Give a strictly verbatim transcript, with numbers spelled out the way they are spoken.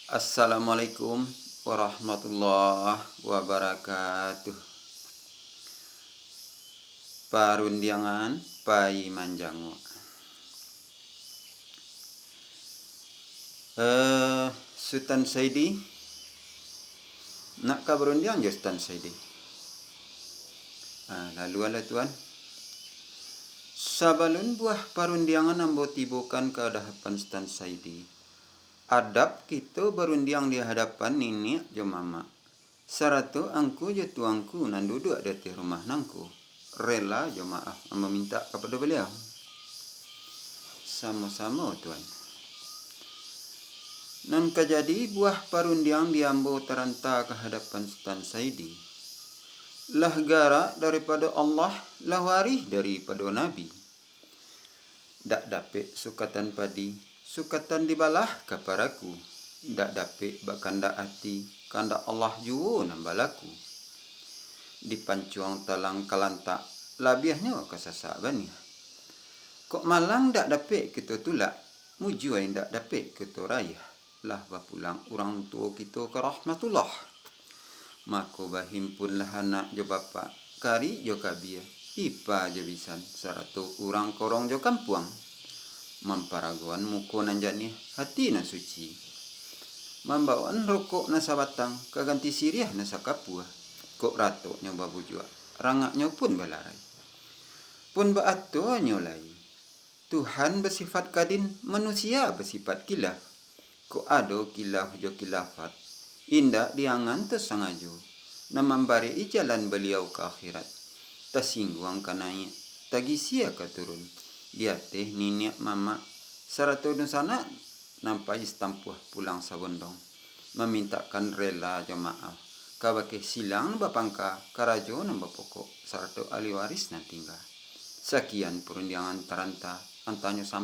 Assalamualaikum warahmatullahi wabarakatuh. Parundiangan pai manjanguk. Eh, Sutan Saidi, nak ka barundiang jo Sutan Saidi. Ah, lalu alah, Tuan. Sabalun buah parundiangan ambo tibokan ka adahapan Sutan Saidi, adab kito barundiang di hadapan niniak jo mamak, sarato angku jo tuangku nan duduak di ateh rumah nangko, rela jo maaf ambo mintak kapado baliau. Samo-samo, Tuan. Nan ka jadi buah parundiang di ambo taranta ka hadapan Sutan Saidi, lah garak daripado Allah, lah warih daripado Nabi. Dak dapek sukatan padi, sukatan dibalah ka paraku. Dak dapek bakandak ati, kandak Allah juo nan balaku. Dipancuang talang ka lantak, labiahnyo ka sasak baniah. Kok malang dak dapek kito tulak, mujua indak dapek kito rayah. Lah bapulang urang tuo kito ka rahmatullah. Mako, bahimpunlah anak jo bapak, kari jo kabia, ipa jo bisan, sarato urang korong jo kampuang. Mamparagoan muko nan janiah, hati nan suci. Mambawaan rokok nan sabatang, ka ganti siriah nan sakapua. Kok ratoknyo babujuak, rangaknyo pun balarai. Pun baatonyo lai. Tuhan basifat kadin, manusia basifat kilaf. Kok ado kilaf jo kilafat, indak diangan tasangajo, nan mambarek-i jalan baliau ka akhirat. Tasingguang ka naiak, tagisia ka turun, di ateh niniak mamak, sarato dunsanak nan pai satampuah pulang sabondong, mamintakkan rela jo maaf, kabake silang nan bapangka, karajo nan bapokok, sarato ahli waris nan tingga. Sakian parundiangan taranta, antanyo sam-